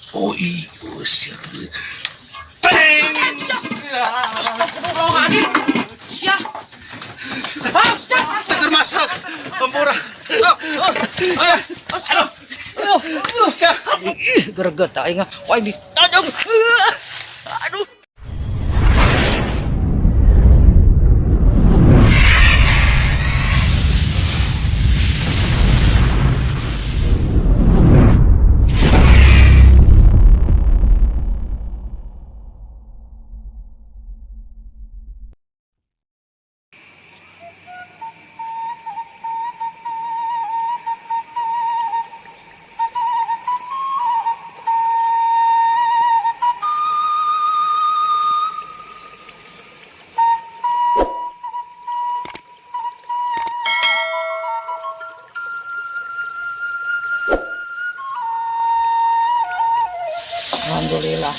Oh iya, siap. Teng. Astagfirullahaladzim. Sia. Ah, sia. Teu keur masak. Hampura. Aduh. Ih, greget aing. Wah, ditajong. Aduh. Alhamdulillah.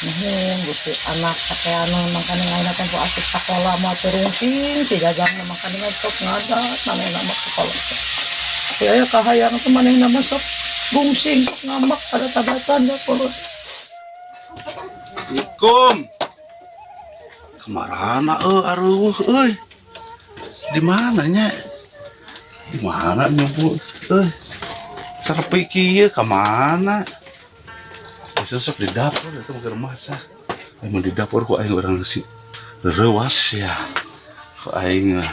Nuhun Gusti anak sakeanu mangkaning ayeuna teh asup sakola mah terungking si Jajang mangkaning sok ngadat manehna mah sekolah. Tapi aya kahayang teh manehna mah sok gungsing, sok ngambek pada tabatan ya kolot. Assalamualaikum. Kemarana aruh euy. Di mana nya? Di mana nyebut euy? Sepi kieu ka mana? Sok di dapur itu mah keur masak. Aing mah di dapur ku aing urang si reuwas ya. Ku aing mah.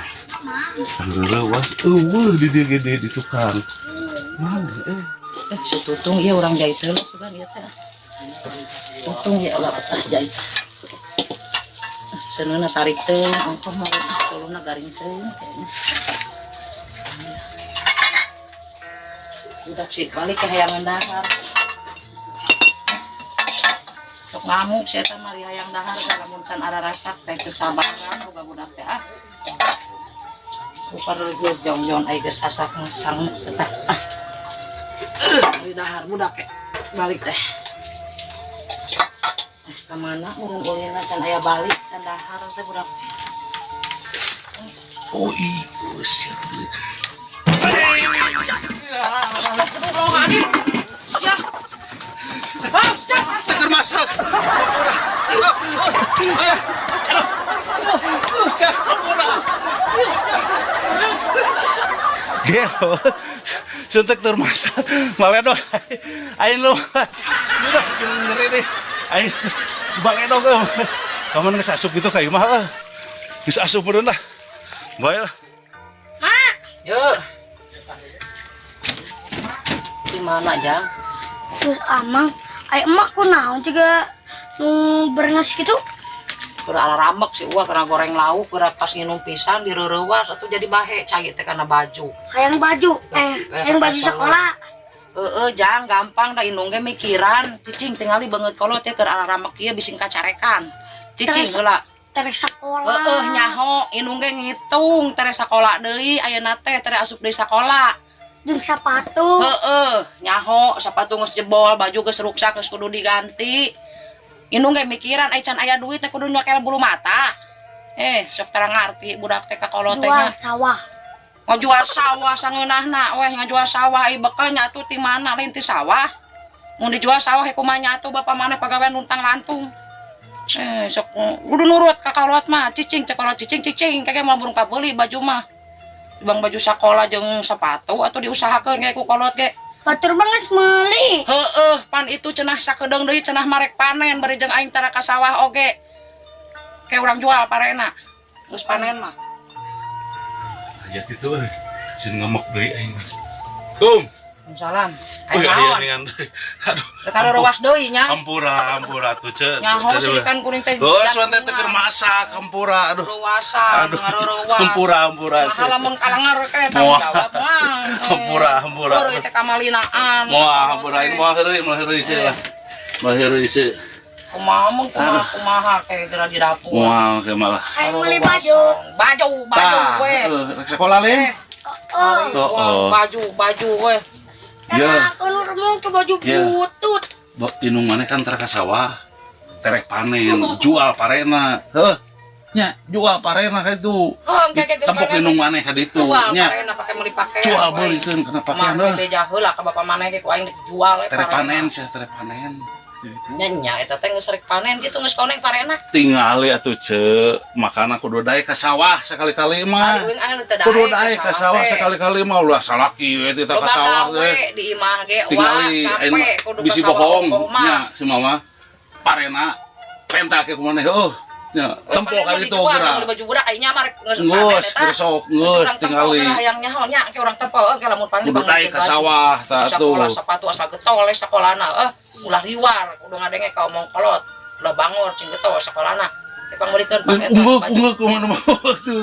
Urang reuwas euweuh di dieu ge di tukang. Mana eh? Eh, si Tutung ieu urang jahit heula sugan ieu teh. Tutung ya Allah betah jahit. Seuneuhna tarik teh, ongkoh mah tuluna garing teh. Budak sih balik ke hayangan dahar. Sok ngamuk si eta mah hayang dahar lamun can ararasak teh teu sabaran boga budak teh ah. Upar jong-jong ai geus asak sangu tetah ah. Ari dahar budak ke balik teh. Ka mana urang ulina can aya balik can dahar teh budak. Oh iya, siap. Astagfirullahaladzim. Sia. Ah, sia. Teu keur masak. Hampura. Hampura. Gelo. Suntek tur masak. Maledog. Aing lu. Udah ngeri nih. Aing baledog. Kamu geus asup gitu ka imah. Geus asup meureun lah. Bae lah. Yuk. Di mana, Jang? Terus amang, ay emak kunaon juga nu berengas gitu. Keur ala rambek si Uwa karena goreng lauk, keur pas nginum pisan direurewas atuh jadi bahe cai teh kana baju. Hayang baju, hayang baju sekolah. Heeh, Jang, gampang da indung ge mikiran. Cicing tingali beungeut kolot teh keur ala rambek kieu bising kacarekan. Cicing heula. Terek sekolah. Heeh, nyaho, indung ge ngitung tere sakola deui ayeuna teh tere asup deui sakola. Jeung sepatu. Heeh, nyaho sepatu geus jebol, baju geus ruksak geus kudu diganti. Indung ge mikiran ai can aya duit teh kudu nyekel bulu mata. Sok tara ngarti budak teh ka kolot teh Jual nya. sawah. Ngajual sawah sangeunahna weh, ngajual sawah ai bekal nyatu ti mana lain ti sawah. Mun dijual sawah kumaha nyatu bapak maneh pagawean luntang lantung. Sok kudu nurut ka kolot mah, cicing cek kolot cicing cicing kage moal burung kabeuli baju mah. Bang baju sakola jeung sepatu atuh diusahakeun ge ku kolot ge. Batur banget meuli. Heeh, pan itu cenah sakedeung deui cenah marek panen bari jeung aing tara ka sawah oge. Ke urang jual parena. Geus panen mah. Aya kitu euy. Sieun ngemek deui aing. Kum. Salam. Euy Aing aya naon? dengan aduh. Rek reuwas deui nya. Hampura, hampura tuh ce. Nyaho silikan kuring teh. Oh, suan teh keur masak, hampura aduh. Reuwasan, Aduh. ngareurewas. Hampura, hampura. Nah, lamun kalangar ke tanggung Moal. jawab mah. Hampura, hampura. Heureuy teh kamalinaan. Moal hampura aing moal heureuy, moal heureuy sih lah. Moal heureuy sih. Kumaha mung kumaha kumaha ke geura di dapur. Moal ke malah. Hayang meuli baju. Baju, baju Tah, we. rek sekolah lain. Oh, Oh, oh. Baju, baju we. Ya. karena aku nu ke baju Ya. butut. Bo, indung maneh kan tara ka sawah. Terek panen, jual parena. Heuh. Nya, jual parena ka itu. Heuh, engke ge Tempok indung maneh ka ditu. Jual Nya, parena pake meuli pakaian. jual we. beulikeun kana pakaian Mah heuh. beja heula ka bapak maneh ge ku aing jual we Terek panen sia, terek panen. Nya nya eta teh geus rek panen gitu, geus koneng parena. Tingali atuh, Ce, makana kudu daek ka sawah sekali-kali mah. Ari uing anu teu Kudu daek ka sawah teh. Sekali-kali mah, ulah salaki we teh ka Loba sawah gawe teh. di imah ge wah Tingali capek kudu ka bisi sawah bohong ongkoh mah. Nya si mama parena penta ke kumaneh heuh. Nya tempo Wes, ka panen ditu mah dijual, geura. tong baju budak aing nya mah rek geus panen Geus, eta. geus sok, Geus geus urang tempo tingali. geura hayang nyaho nya ke urang tempo ke lamun panen Kudu daek ka sawah tah tuh. Sekolah sepatu asal getol we sakolana ulah liwar kudu ngadenge ka omong kolot, ulah bangor, cing getol sakolana. Epang meulikeun pak eta Ungguk baju. Ungguk kumaha mah tuh.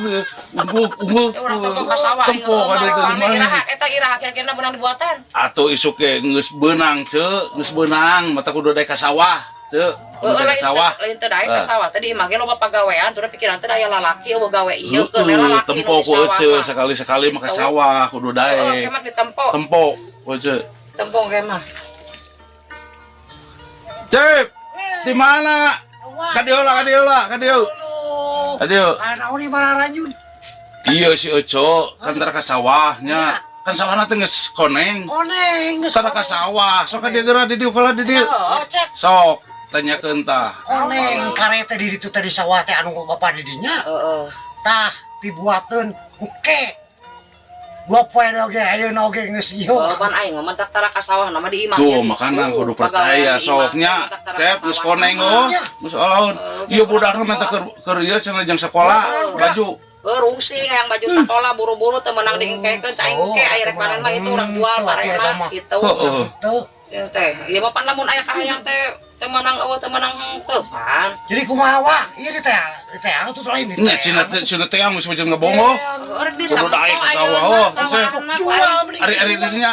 Ungguk ungguk. Ya urang tempo ka sawah Tempo ka ieu ditu mah di panen mana? Iraha eta, iraha kira-kira beunang dibuatan? Atuh isuk ge geus beunang, Ce, geus beunang, mata kudu daek ka sawah, Ce. Kudu Heeh, daek lain ka sawah. teu, lain teu daek ka Ah. sawah. Tadi imah ge loba pagawean, tuh pikiran teh aya lalaki euweuh gawe ieu keun Heeh, lalaki tempo nu di ku sawah Ece mah. sekali-sekali mah ka Gitu. sawah kudu Heeh, daek. kemat ditempo. Tempo ku Ece. Tempo ke mah. Cep, di mana? Ka dieu lah, ka dieu lah, ka dieu. Ka dieu. Ah, naon ieu mararajun? Iya si Eco, kan tara ka sawahnya. Kan sawahna teh geus koneng. Koneng geus. Tara ka sawah, sok ka dieu geura di dieu kala di dieu. Heeh, Cep. Sok, tanyakeun tah. Koneng karete di ditu teh di sawah teh anu bapak di dinya. Heeh. Tah pibuateun oke. 2 poe oge ayeuna oge geus ieu. Heeh, pan aing mah mentak tara ka sawah nama di imah. Tuh, ge makana gitu. kudu Pagawean percaya di imah soknya. teh mentak tara ka Cep, geus sawah. koneng oh. Geus alaun. Ieu budakna minta keur ieu cenah jeung sekolah baju. Heuh, rungsing yang baju sekolah buru-buru teu meunang diengkekeun cai Oh, engke aya rek panen mah itu urang jual Tuh, atuh eta parena mah. gitu. Heeh. Tuh. Ieu teh, ieu mah pan lamun aya kahayang teh teu meunang euweuh teu meunang teu pan. Jadi kumaha wa? Ieu di teh, di teh atuh lain di Nya cina teh cina teh geus jeung ngabongo. Heuh, rek Kudu ditempo daek ka sawah, ayeuna oh, sawahna ku Jual aing. mending Ari ari dijual. dinya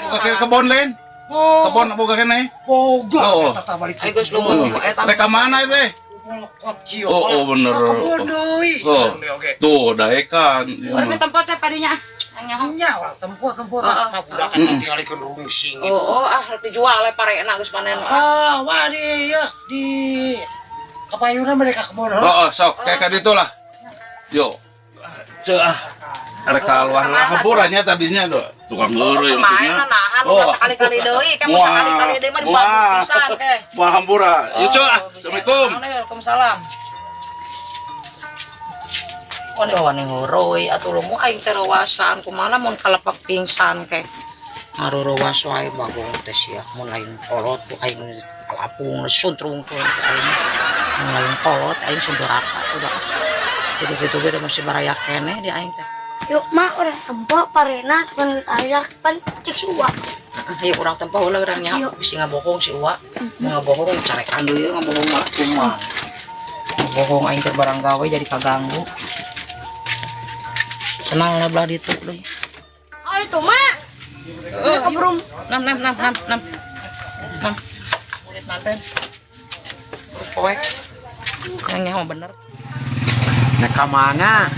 ka kebon lain. Oh, Kebon boga keneh. boga Oh. eta tah balik. Aing geus lungut eta. Rek ka mana teh? Molokot kieu. Oh, oh, bener. Ka kebon deui. Oh. Sekarang deui oge. Tuh, daekan. Ieu Urang mah. ditempo Cep kadinya ah. Nyaho. Nya urang tempo tempo tah Heeh. tah budak kan tinggalikeun rungsing gitu. Oh, oh ah rek dijual we parena geus panen. Ah, wah di ya di kapayuna mereka kebon heuh. Oh, oh, sok kayak ka ditu lah. Yo. Ceu ah. Rek kaluar lah hampurannya tadinya tuh. Tukang heureuy Kemarin maksudnya. nahan ulah sekali-kali deui, kamu sekali-kali deui mah dibambuk pisan teh. Wah, hampura. Yuk, ceu ah. Oh, bisa. Assalamualaikum. Waalaikumsalam. Wani wani ngurui atuh lumu aing teh rewasan kumaha mun kalepak pingsan ke. Ngarurewas wae bagong teh sia mun lain kolot ku aing kalapung suntrung ku aing. Mun lain kolot aing sunduraka udah. Gitu-gitu ge masih baraya keneh di aing teh. Yuk mak urang tempo parena sugan geus aya pan cek si Uwa. Ayo urang tempo heula urang nya Ayo. bisi ngabohong si Uwa. Mau ngabohong carekan deui ngabohong mah kumaha. Ngabohong aing keur barang gawe jadi kaganggu. Senang lah belah ditu deui. Oh itu mak. Heeh, Keburu nam nam nam nam nam. Nam. Kulit manten. Poek. Yang nyaho bener. Nah, ka mana?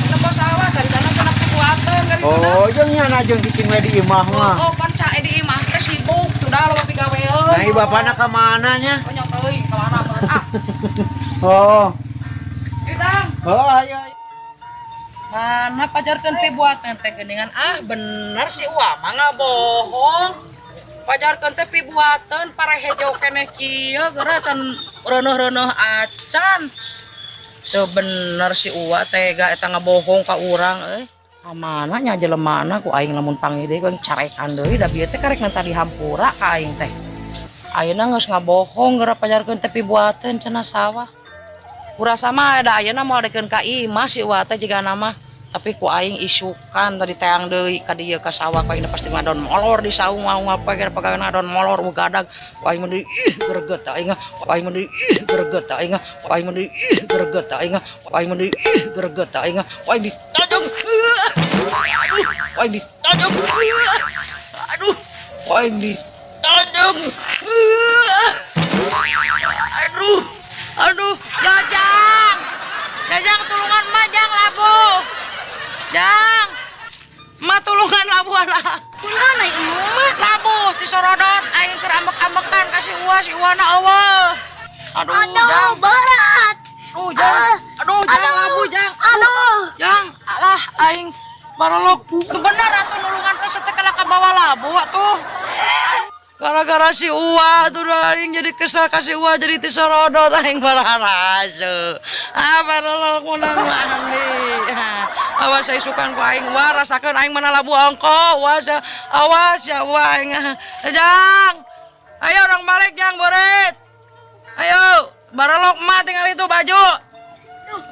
Tempo sawah cari tanah cenah kuateun kali. Oh, jeung nya jeung cicing we di imah mah. Oh, pan cae di imah teh sibuk sudah loba pigaweun. Nah, ieu bapana ka mana nya? Oh, nyok euy, ka mana ah. Oh. Idang. Oh, ayo. Ayo. Mana pajarkeun pibuatan teh geuningan ah bener si Uwa mah ngabohong. Pajarkeun teh pibuateun pare hejo keneh kieu geura can reuneuh-reuneuh acan. Teu bener si Uwa tega eta ngabohong ka urang euy. Kamana nya jelemana ku aing lamun panggih deui ku aing carekan deui da bieu teh karek nanta dihampura ka aing teh. Ayeuna geus ngabohong geura pajarkeun teh pibuateun cenah sawah. Kurasa mah da ayeuna moal dekeun ka imah si Uwa teh jigana mah. Tapi ku aing isukan tadi teang deui ka dieu ka sawah ku aing pasti ngadon molor di saung ngapa ge pagawe ngadon molor ugadag ku aing mah deui ih greget aing ah. Ku aing mah deui ih greget aing ah. Ku aing mah deui ih greget aing ah. Ku aing mah deui ih greget aing ah. Ku aing ditajong. Aduh, ku aing ditajong. Aduh, ku aing ditajong. Aduh, aduh, Jajang. Jajang tulungan mah jang labuh. Jang. Ma tulungan labuh lah. Kunaon ai emak? Labuh ti sorodot aing keur ambek-ambekan ka si Uwa, si Uwa na eueuh. Aduh, Aduh, Jang. berat. Aduh, Jang. Ah. Aduh, Jang Aduh. labuh, Jang. Aduh. Jang, alah aing barolok. Teu bener atuh nulungan teh satekala ka bawa labuh atuh. Gara Gara-gara si Uwa tuh aing jadi kesal ka si Uwa, jadi tisorodot aing bararase. Ah, barelok menang mandi. Awas isukan ku aing Wa, rasakeun aing mana labu ongko. Awas ya, awas ya Wa aing. Jang. Ayo orang balik, Jang, boret. Ayo, barelok mah tinggal itu baju.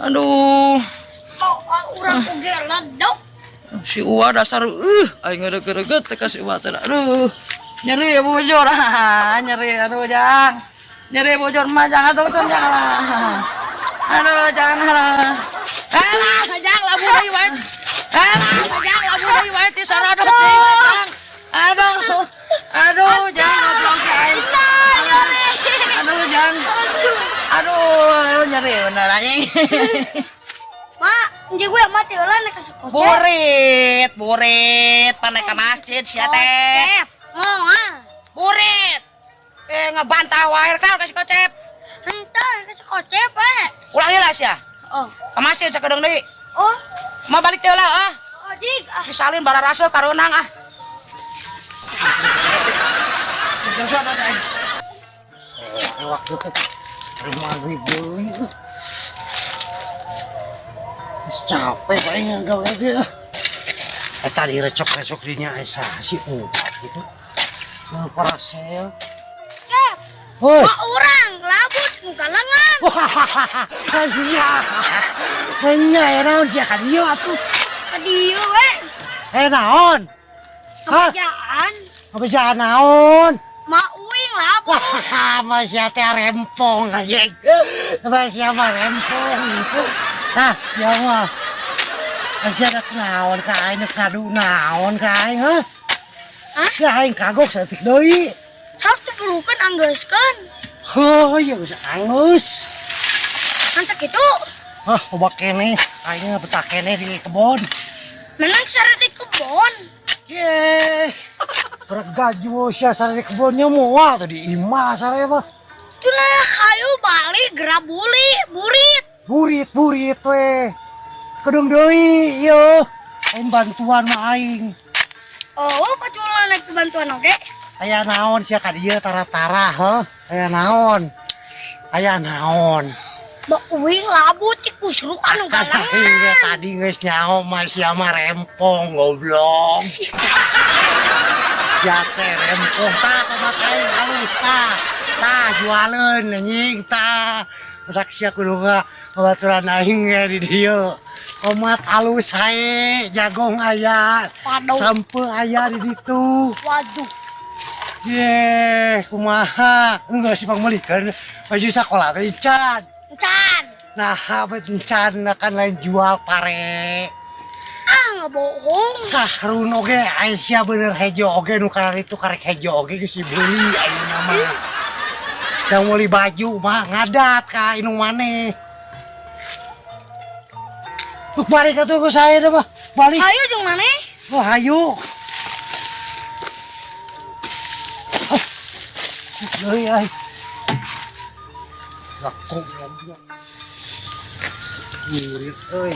Aduh. Oh, urang oge ledok. Si Uwa dasar aing ngeureuk-ngeureuk teh ka si Uwa teh. Aduh. Nyeri bujur. Ah, nyeri, aduh, Jang. Nyeri bujur mah jangan tuh tuh jangan lah. Aduh, jangan lah. Alah, Jang, labu deui wae. Alah, Jang, labu deui wae ti sarodot deui wae, Jang. Aduh. Aduh, Jang, goblok teh aing. Aduh, Jang. Aduh, nyeri bener anjing. Mak, ini gue mati heula naik ka kocep. Burit, burit, pan naik ke masjid sia teh. Kocep. Moal. Burit. Eh, ngebantah wae kan kasih kocep. Henteu ka kocep eh. Ulah heula sia. Oh. Ke masjid sakedeung deui. Oh, Mau balik teh heula ah. oh jig ah. Disalin bararase kareunang ah. Waktu teh maghrib deui. Geus capek aing gawe ge. Eh, tadi recok-recok dinya aya si ubat gitu. Nu parasel. Cep, Hoi. mak urang labut muka lengan. Wah, nya. Nya ya naon sia ka dieu atuh. Ka dieu we. Eh, naon? Hah? Kerjaan. Ngabejaan naon? Mak uing labut. Wah, masih teh rempong anjing. Masih mah rempong. Hah, sia mah. Masih ada naon ka aing kadu naon ka aing, hah? Hah? Ya aing kagok saeutik deui. Sok diperlukeun anggeuskeun. Heuh, ya geus angeus. Kan sakitu. Hah, loba keneh, aing betah keneh di kebon. Menang sare di kebon. Ye. Bergaju sia sare di kebonnya moal tuh di imah sare mah. Cenah hayu balik geura buli, burit. Burit burit we. Kedung deui ieu. Aing bantuan mah aing. Oh, paculan naik bantuan oge. Aya naon sia ka dieu tara-tara, heuh? Aya naon? Aya naon? Mak uing labut ti kusruk anu Aing ge galangan. Tadi geus nyaho mah sia mah rempong goblok. Ya teh rempong tah tomat aing halus tah. Tah jualeun anjing tah. Masak sia kudu ngabaturan aing ge di dieu. Tomat halus hae, jagong aya, Waduh. sampeu aya di ditu. Waduh. Ye, kumaha? Enggak sih pangmeulikeun baju sakola teh encan. Encan. Nah, bet encan akan lain jual pare. Ah, ngebohong. Sahrun oge Aisyah bener hejo oge nu kararitu karek hejo oge geus dibeli ayeuna mah. Yang meuli baju mah ngadat ka indung maneh. Balik atuh ku saya mah. Balik. Hayu jeung maneh. Oh, hayu. Oh. Euy, euy. Laku goblok. Murid euy.